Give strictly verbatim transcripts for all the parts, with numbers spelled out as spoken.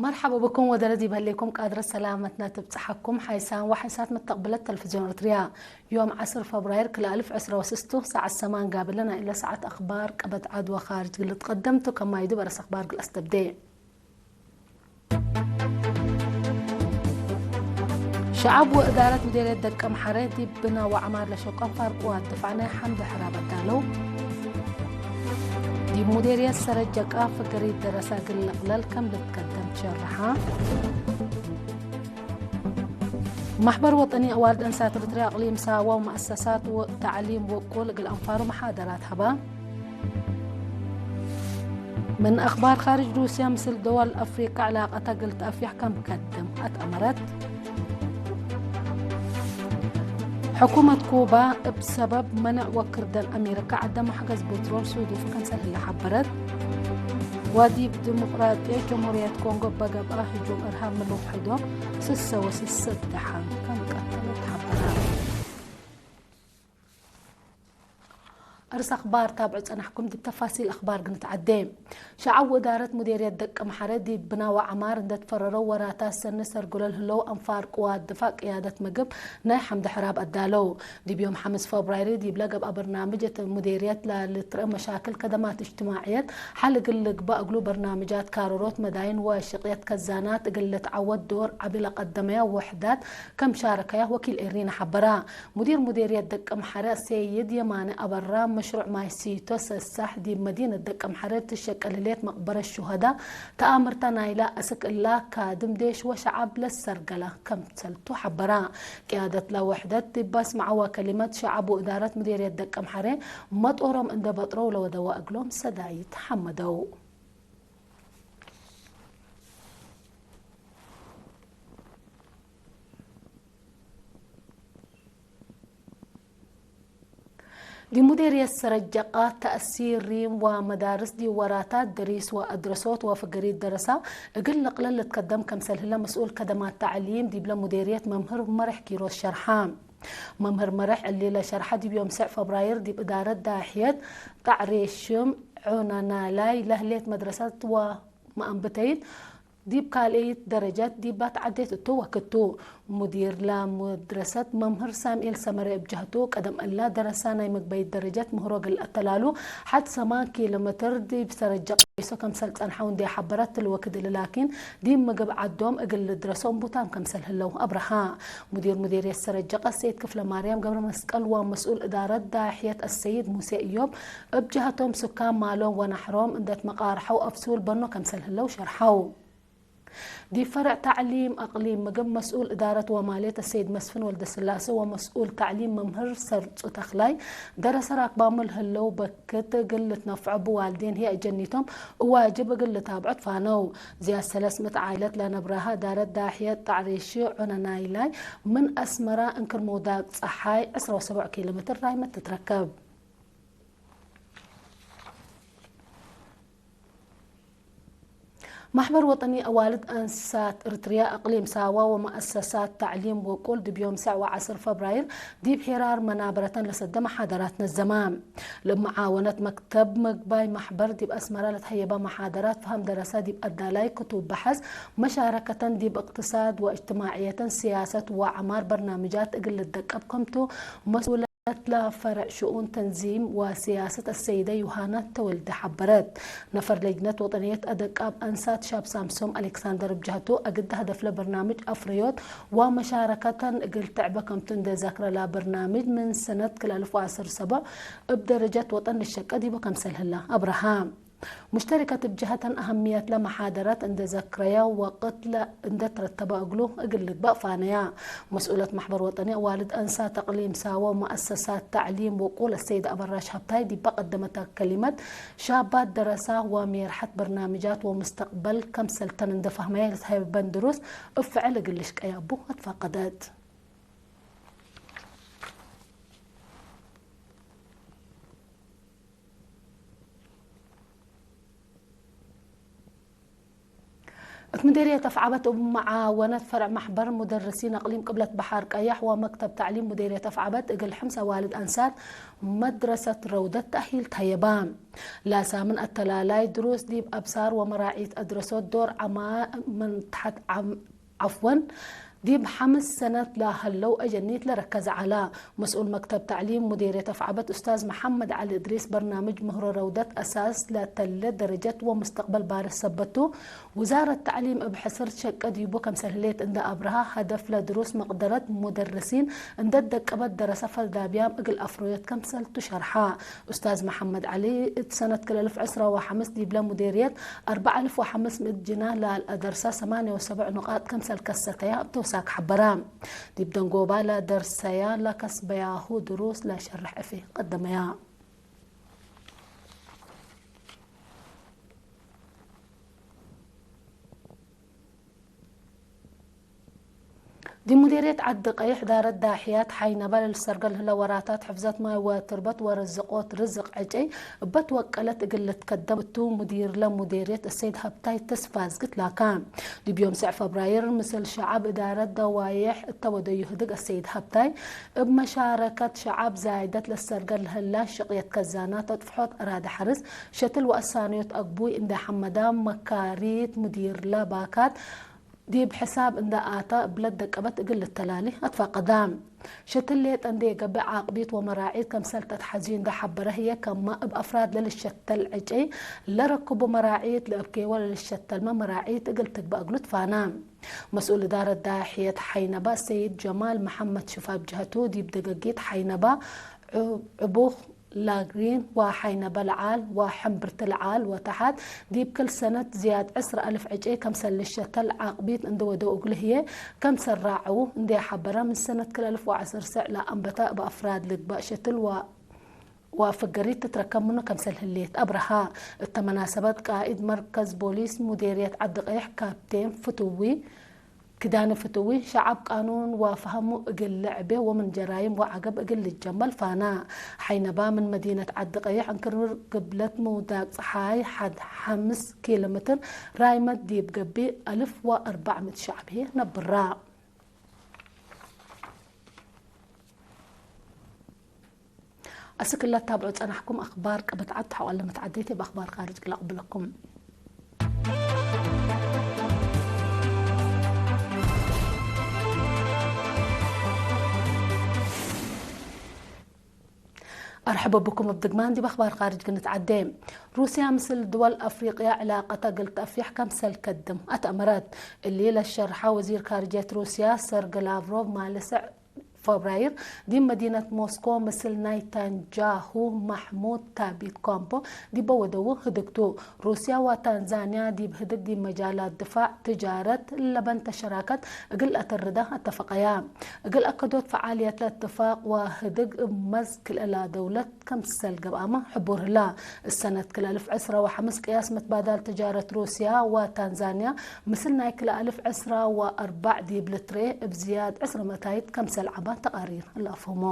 መርሐበ ብኩም ወደረ ዲብ ህሌኩም ቃድረት ሰላመትነ ትብጽሐኩም። ሓይሳን ወሓይሳት መተቅብለት ተለፍዝዮን ኤረትርያ። ዮም ዐስር ፈብራይር ክልኤ አልፍ ዕስራ ወስስቱ ሰዓት ሰማን ጋብለ ናይ እለ ሰዓት አክባር ቀበት ዐድ ወካርጅ እግል ልትቀደም ቱ። ከማይ ዲብ አርእስ አክባር እግል አስተብዴ። ሸዐብ ወእዳረት ሙዴርየት ደቀምሐረ ዲብ ብና ወዐማር ለሸቁ አንፋር ቅዋት ድፋዕ ናይ ሐምድ ሕራብ አዳለው። ዲብ ሙዴርየት ሰረጀቃ ፍገሪት ደረሰ እግል ልቅለል ከም ልትቀደም ትሸርሐ። ማሕበር ወጠኒ አዋልድ አንሳት ኤረትርያ አቅሊም ሳዋ ወመአሰሳት ተዕሊም ወቁል እግል አንፋሩ መሓደራት ሀባ። ምን አክባር ካርጅ፣ ሩስያ ምስል ደወል አፍሪቀ ዕላቀተ እግል ተአፍየሕ ከም ከድም አትአመረት። ሕኩመት ኩባ እብ ሰበብ መነዕ ወክርደን አሜሪካ ዐደ መሕገዝ ቤትሮል ሱዱፍ ከምሰል ህለ ሐበረት። ወዲብ ዲሙቅራጥየት ጀምሁርየት ኮንጎ እበ ገብአ ህጁም እርሃብ ምን ልውሕዶ ስሰ ወስሰ ደሓን ከም ቀተሎ ተሐበረ። አርእስ አክባር ታብዑ ጸናሕኩም። ዲብ ተፋሲል አክባር ግንትዐዴ። ሸዐብ ወእዳረት ሙዴርየት ደቀምሐረ ዲብ ብና ወዐማር እንደ ትፈረረው ወራታት ሰኒ ሰርግሎ ለህለው አንፋር ቅዋት ድፋዕ ቅያደት ምግብ ናይ ሐምድ ሕራብ አዳለው። ዲብ ዮም ሐምስ ፈብራይር ዲብለ ገብአ በርናምጅ እት ሙዴርየት ለልትረአ መሻክል ከደማት እጅትማዕየት ሐል እግል ልግበእ እግሉ በርናምጃት ካረሮት መዳይን ወሽቅየት ከዛናት እግል ልትዐወት ዶር ዐቢ ለቀደመያ ውሕዳት ከም ሻረከያ ወኪል ኤሪና ሐበራ። ሙዲር ሙዴርየት ደቀምሐረ ሰይድ የማነ አበራ፣ መሽሩዕ ማይ ሲቶ ሰሳሕ ዲብ መዲነት ደቀምሐረ ትሸቀል ህሌት መቅበረት ሹሀዳ ተአምርተ ናይላ አስክ እላ ካድም ዴሽ ወሸዐብ ለሰርገላ ከምሰልቱ ሐበራ። ቅያደት ለውሕደት ዲብ አስመዐዋ ከሊመት፣ ሸዐብ ወእዳረት ሙዴርየት ደቀምሐረ መጦሮም እንደ በጥረው ለወደዋ እግሎም ሰዳይት ሐመደው። ዲብ ሙዴርየት ሰረጀቃ ተእሲር ሪም ወመዳርስ ዲብ ወራታት ደሪስ ወአድረሶት ወፍገሪት ደረሳ እግል ልቅለል ልትከደም ከምሰል ህለ መስኡል ከደማት ተዕሊም ዲብለ ሙዴርየት መምህር መሬሕ ኪሮስ ሸርሐ። መምህር መሬሕ እሊ ለሸርሐ ዲብ ዮም ሰዕ ፈብራይር ዲብ እዳረት ዳሕየት ጣዕሬሽም ዑነናላይ ለህሌት መድረሰት ወመአንብተይት ዲብ ካልእይት ደረጀት ዲባ ተዐዴት እቱ ወክቱ። ሙዲር ለመድረሰት መምህር ሳምኤል ሰመረ እብ ጀህቱ፣ ቀደም እላ ደረሳ ናይ ምግበይት ደረጀት ምህሮ እግል አተላሉ ሐድ ሰማን ኪሎ ሜትር ዲብ ሰረጀ ቀይሶ ከምሰል ጸንሐው እንዴ ሐበረት፣ ትልወክድ እሊ ላኪን ዲብ ምግብ ዐዶም እግል ልድረሶ እምቡታም ከምሰል ህለው አብረሃ። ሙዲር ሙዴርየት ሰረጀቀ ሰይድ ክፍለማርያም ገብረመስቀል ወመስኡል እዳረት ዳሕየት አሰይድ ሙሴ እዮብ እብ ጀህቶም፣ ስካን ማሎም ወናሕሮም እንዴ ትመቃርሐው አፍሱል በኖ ከምሰል ህለው ሸርሐው። ዲብ ፈርዕ ተዕሊም አቅሊም ምግብ መስኡል እዳረት ወማልየት አሰይድ መስፍን ወልደስላሴ ወመስኡል ተዕሊም መምህር ሰርጹ ተክላይ፣ ደረሰ ራክባሙ ለህለው በክት እግል ልትነፍዖ እብ ዋልዴን ህይ አጀኒቶም እብ ዋጅብ እግል ልታብዖ ትፋነው። ዝያድ ሰለስ ምእት ዓኢለት ለነብራሃ እዳረት ዳሕየት ጣዕሬሺ ዑነናይላይ ምን አስመራ እንክር ምውዳቅ ጸሓይ ዕስራ ወሰቡዕ ኪሎ ሜትር ራይመት ትትረከብ። ማሕበር ወጠኒ አዋልድ አንሳት እርትርያ፣ እቅሊም ሳዋ ወመአሰሳት ተዕሊም ወቁል ዲብ ዮም ሰዕ ወዐስር ፈብራይር ዲብ ሒራር መናበረተን ለሰደ መሓደራት ነዘማ። ለመዓወነት መክተብ ምግባይ ማሕበር ዲብ አስመራ ለትሀየባ መሓደራት፣ ፈሀም ደረሳ ዲብ አዳላይ ክቱብ በሐስ፣ መሻረከተን ዲብ እቅትሳድ ወእጅትማዕየተን፣ ሲያሰት ወዐማር በርናምጃት እግል ልደቀብ ከምቱ መስኡለ ለፈረዕ ሽኡን ተንዚም ወሲያሰት አሰይደ ዮሃና ተወልደ ሐበረት። ነፈር ለጅነት ወጠንየት አደቃብ አንሳት ሻብ ሳምሶም አሌክሳንደር እብ ጀህቱ፣ አግደ ሀደፍለ በርናምጅ አፍረዮት ወመሻረከተን እግል ትዕበ ከምቱ እንዴ ዘክረ፣ ለበርናምጅ ምን ሰነት ክልኤ አልፍ ወዐስር ሰቦዕ እብ ደረጀት ወጠን ልሸቀ ዲቡ ከምሰል ህለ አብረሃ። ሙሽተሪከት እብ ጀሀተን አሀምየት ለመሓደረት እንዴ ዘክረየ፣ ወቅት እንዴ ትረተበ እግሉ እግል ልግበእ ፋነያ። መስኡለት መሕበር ወጠኒ አዋልድ አንሳት እቅሊም ሳወ ወመአሰሳት ተዕሊም ወቁል አሰይድ አበራሽ ሀብታይ ዲበ ቀደመተ ከሊመት፣ ሻባት ደረሳ ወሜርሐት በርናምጃት ወሙስተቅበል ከምሰልተን እንዴ ፈህመየ ለትሀበን ድሩስ እብ ፍዕል እግል ልሽቀያቡ አትፋቀደት። እት ምዴርየት አፍዓበት እብ መዓወነት ፈርዕ መሕበር ሙደርሲን አቅሊም ቅብለት በሐር ቀያሕ ወመክተብ ተዕሊም ሙዴርየት አፍዓበት እግል ሕምሰ ዋልድ አንሳር መድረሰት ረውደት ተእሂል ተሀየባ። ለሳምን አተላላይ ድሩስ ዲብ አብሳር ወመራዒት አድረሶት ዶር ዐማ ምን ተሐት ዐም ዐፍወን፣ ዲብ ሐምስ ሰነት ለሀለው አጀኒት ለረከዘ ዐላ። መስኡል መክተብ ተዕሊም ሙዴርየት አፍዓበት ኡስታዝ መሐመድ ዐሊ እድሪስ፣ በርናምጅ ምህሮ ረውደት አሳስ ለተለ ደረጀት ወሙስተቅበል ባርህ ሰበት ቱ። ውዛረት ተዕሊም እብ ሕስር ሸቄ ዲቡ ከምሰል ህሌት እንደ አብርሃ፣ ሀደፍ ለድሩስ መቅደረት ሙደርሲን እንደ ደቀበት ደረሰ ፈልዳብያም እግል አፍሮዮት ከምሰል ቱ ሸርሐ። ኡስታዝ መሐመድ ዐሊ፣ እት ሰነት ክል አልፍ ዕስራ ወሐምስ ዲብለ ሙዴርየት አርበዕ አልፍ ወሐምስ ምእት ጅናህ ለአልአደርሰ ሰማንየ ወሰብዕ ኑቃጥ ከምሰል ከሰተያ እብ ተውሳክ ሐበረ። ዲብ ደንጎባ ለደርሰያ ለከስበያሁ ድሩስ ለሸርሕ እፌ ቀደመያ። ዲብ ሙዴርየት ዐዲ ቀይሕ ዳረት ዳሕያት ሐይነበ ለልሰርገል ህለ ወራታት ሕፍዘት ማይ ወትርበት ወርዝቆት ርዝቅ ዕጨይ እበ ትወቀለት እግል ልትከደም እቱ፣ ሙዲርለ ሙዴርየት አሰይድ ሀብታይ ተስፋዝጊ ትላካ። ዲብ ዮም ሰዕ ፈብራይር ምስል ሸዐብ እዳረት ደዋዬሕ እተ ወደዩ ህድግ አሰይድ ሀብታይ፣ እብ መሻረከት ሸዐብ ዛይደት ለሰርገል ለህላ ሽቅየት ከዛናት፣ ተጥፍሖት አራዲ ሐርስ፣ ሸትል ወአሳንዮት አግቡይ እንዴ ሐመዳ፣ መካሪት ሙዲርለ ባካት፣ ዲብ ሕሳብ እንደ አተ እብለ ደቀበት እግል ልተላሊ አትፋቀዳ። ሸትል ሌጠ እንዴ ገብእ ዓቅቢት ወመራዒት ከምሰል ተትሐዝዩ እንደ ሐበረ ህዬ፣ ከማ እብ አፍራድ ለልሸተል ዕጨይ ለረክቡ መራዒት፣ ለእብ ኬወ ለልሸተልመ መራዒት እግል ትግበእ እግሉ ትፋና። መስኡል እዳረት ዳሕየት ሐይነበ ሰይድ ጀማል መሐመድ ሽፋ እብ ጀሀቱ፣ ዲብ ደገጊት ሐይነበ፣ ዕቡክ፣ ላግሪን ወሐይነበ ለዓል ወሕምብርት ለዓል ወተሐት፣ ዲብ ክል ሰነት ዝያድ ዕስር አልፍ ዕጨይ ከምሰል ልሸተል ዓቅቢት እንዴ ወደው እግሉ ህዬ፣ ከምሰል ራዐዉ እንዴ ሐበረ፣ ምን ሰነት ክል አልፍ ወዐስር ሰዕ ለአንበተ እብ አፍራድ ልግበእ ሸትል ወ-፣ ወፍገሪት ትትረከብ ምኑ ከምሰል ህሌት አብረሃ። እተ መናሰበት ቃኢድ መርከዝ ቦሊስ ሙዴርየት ዐዲ ቀይሕ ካፕቴን ፍትዊ ኪዳነ ፍትዊ፣ ሸዐብ ቃኑን ወፈሀሙ እግል ልዕቤ ወምን ጀራይም ወዐገብ እግል ልጀመል ፋና። ሐይነባ ምን መዲነት ዐዲ ቀይሕ እንክርር ግብለት ምውዳቅ ጸሓይ ሐድ ሐምስ ኪሎ ሜትር ራይመት ዲብ ገብእ አልፍ ወአርበዕ ምእት ሸዐብ ህዬ ነብራ። አስክ ለታብዑ ጸናሕኩም አክባር ቅብት ዐድ ተሐዋለ መትዓደይት እብ አክባር ካርጅ እግል አቅብለኩም። አርሐበ ብኩም እብ ድግማን ዲብ አክባር ካርጅ ግንትዓዴ። ሩስያ ምስል ድወል አፍሪቅያ ዕላቀተ እግል ተአፍየሕ ከምሰል ከድም አትአመረት። እሊ ለሸርሐ ወዚር ካርጅየት ሩስያ ሰርግ ላቭሮቭ ማልሰዕ ፈብራይር ዲብ መዲነት ሞስኮ ምስል ናይታንጃሁ ማሕሙድ ታቢት ኮምፖ ዲበ ወደዉ ህድግ ቱ። ሩስያ ወታንዛንያ ዲብ ህድግ ዲብ መጃላት ድፋዕ፣ ትጃረት ለበንተ ሸራከት እግል አተርዳ አተፈቀያ። እግል አከዶት ፈዓልየት ለእትፋቅ ወህድግ እብ መዝ ክልኤላ ደውለት ከምሰል ገብአመ ሕቡር ህላ። እሰነት ክል አልፍ ዕስራ ወሐምስ ቅያስ መትባዳል ትጃረት ሩስያ ወታንዛንያ ምስል ናይ ክልኤ አልፍ ዕስራ ወአርበዕ ዲብ ልትርኤ እብ ዝያድ ዕስር መታይት ከምሰል ዐባ ተቃሪር ለአፍህሞ።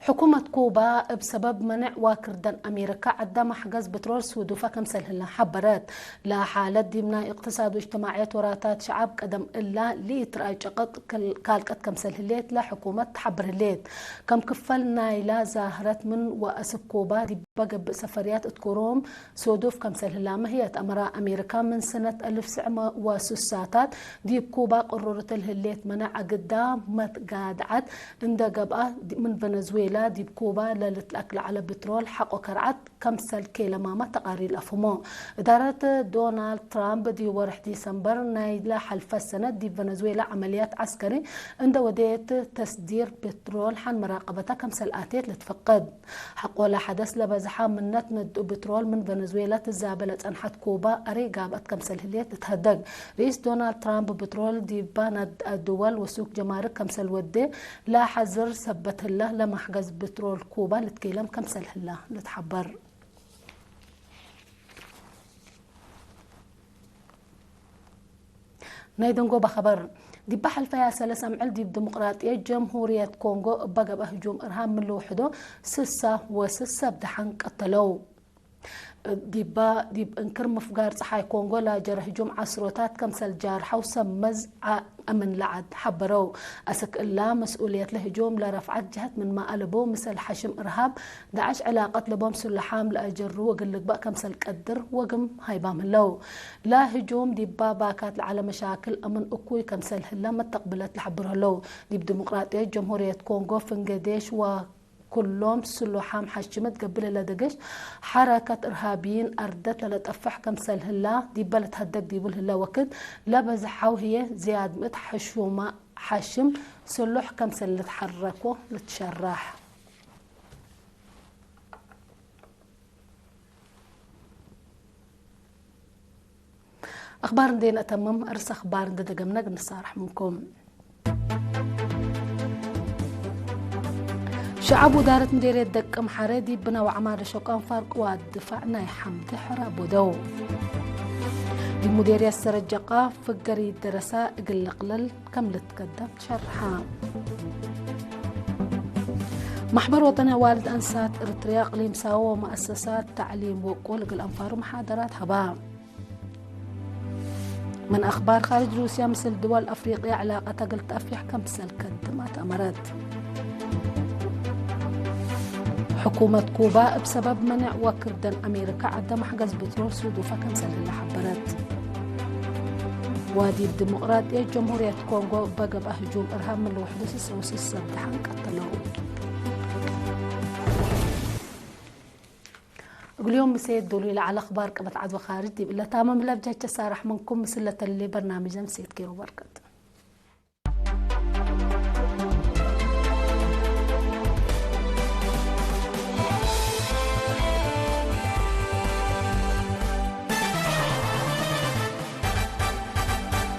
ሕኩመት ኩባ እብ ሰበብ መነዕ ዋክርደን አሜሪካ ዐደ መሕገዝ ብትሮል ሱዱፈ ከምሰል ህለ ሐበረት። ለሓለት ዲብ ናይ እቅትሳድ ወእጅትማዕየት ወራታት ሸዐብ ቀደም እላ ለኢትረአይ ጨቀጥ ካልቀት ከምሰል ህሌት ለሕኩመት ተሐብር ህሌት። ከም ክፈል ናይላ ዛህረት ምን ወአስክ ኩባ ዲበ ገብእ ሰፈርያት እት ኩሩም ሱዱፍ ከምሰል ህላመ ህዬ ተአመረ። አሜሪካ ምን ሰነት አልፍ ስዕ መ ወስሳታት ዲብ ኩባ ቅሩርት ለህሌት መነዕ አግዳ መትጋድዐት እንደ ገብአ፣ ምን ቨነዝዌላ ዲብ ኩባ ለልትለአክ ለዐለ ብትሮል ሐቆ ከርዐት ከምሰል ኬለማመ ተቃሪር ለአፍህሞ። እዳረት ዶናልድ ትራምፕ ዲብ ወርሕ ዲሰምበር ናይለ ሐልፈ ሰነት ዲብ ቨነዝዌላ ዐመልያት ዐስከሪ እንደ ወዴት ተስዲር ብትሮል ሐን መራቀበተ ከምሰል አቴት ልትፈቅድ። ሐቆለ ሐደስ ለበዝሐ ምነት ነድኡ ብትሮል ምን ቨነዝዌላ ትዛበ ለጸንሐት ኩባ አሬ ጋብአት ከምሰል ህሌት ልትሀደግ። ርኢስ ዶናልድ ትራምፕ ብትሮል ዲባ ነድአ ድወል ወሱክ ጀማርክ ከምሰል ወዴ ለሐዝር ሰበት ህለ፣ ለመሕገዝ ብትሮል ኩባ ልትኬለም ከምሰል ህለ ልትሐበር። ናይ ደንጎበ ኸበር። ዲበ ሐልፈያ ሰለስ አምዕል ዲብ ዲሞቅራጥየት ጀምሁርየት ኮንጎ እበ ገብአ ህጁም እርሃብ ምን ልውሕዶ ስሳ ወስስ ሰብ ደሐን ቀተለው። ዲባ ዲብ እንክር ምፍጋር ጸሓይ ኮንጎ ለጀረ ህጁም ዐስሮታት ከምሰል ጃርሐው ሰብ መዝ አ-፣ አምን ለዐድ ሐበረው። አስክ እላ መስኡልየት ለህጁም ለረፍዐት ጀሀት ምንመ አለቡ፣ ምሰል ሐሽም እርሃብ ዳዕሽ ዕላቀት ለቦም ስሉሓም ለአጀሩ ወግል ልግበእ ከምሰል ቀድር ወግም ሃይባም ህለው። ለህጁም ዲባ ባካት ለዐለ መሻክል አምን እኩይ ከምሰል ህለ መተቅብለት ለሐብር ህለው። ዲብ ዲሞቅራጥየት ጀምሁርየት ኮንጎ ፍንጌ ዴሽ ወ ኩሎም ስሉሓም ሐሽመት ገብእ ለለደገሽ ሐረከት እርሃብይን አርደት ለለጠፍሕ ከምሰል ህላ ዲበ ልትሀደግ ዲቡ ለህለ ወክድ ለበዝሐው ህዬ ዝያድ ምእት ሐሹመ ሐሽም ስሉሕ ከምሰል ልትሐረኮ ልትሸረሕ። አኽባር እንዴ ነአተምም፣ እርስ አኽባር እንዴ ደገምነ እግል ንሳረሕ ምንኩም። ሸዐብ ውዳረት ምዴርየት ደቅም ሐሬ ዲብ ብነ ወዐማር ለሸቁ አንፋር ቅዋት ድፋዕ ናይ ሐምድ ሕረ ቦደው። ዲብ ሙዴርየት ሰረጀቃ ፍገሪ ደረሳ እግል ልቅለል ከም ልትቀደም ሸርሐ። መሕበር ወጠኒ አዋልድ አንሳት እርትርያ፣ እቅሊም ሳወ ወመአሰሳት ተዕሊም ወቁል እግል አንፋሩ መሓደራት ሀባ። ምን አኽባር ካርጅ፣ ሩስያ ምስል ድወል አፍሪቅያ ዕላቀተ እግል ተአፍየሕ ከምሰል ከድም አትአመረት። ሕኩመት ኩባ እብ ሰበብ መኔዕ ወክርደን አሜሪካ ዐደ መሕገዝ ብትሮል ሱዱፈ ከምሰል ህለ ሐበረት። ወዲብ ዲሞቅራጥየት ጀምሁርየት ኮንጎ እበ ገብአ ህጁም እርሃብ ምን ልውሕዱ ስሰ ወስስ ሰብ ደሐን ቀተለው። እግልዮም ምሴት ዶሉ ለዐለ አኽባር ቅበት ዐድ ወካርጅ ዲብ እለ ታምም ለብጀቼ ሳረሕ ምንኩም። ምስል ለተሌ በርናምጅ ለምሴት ኬሮ በርከት።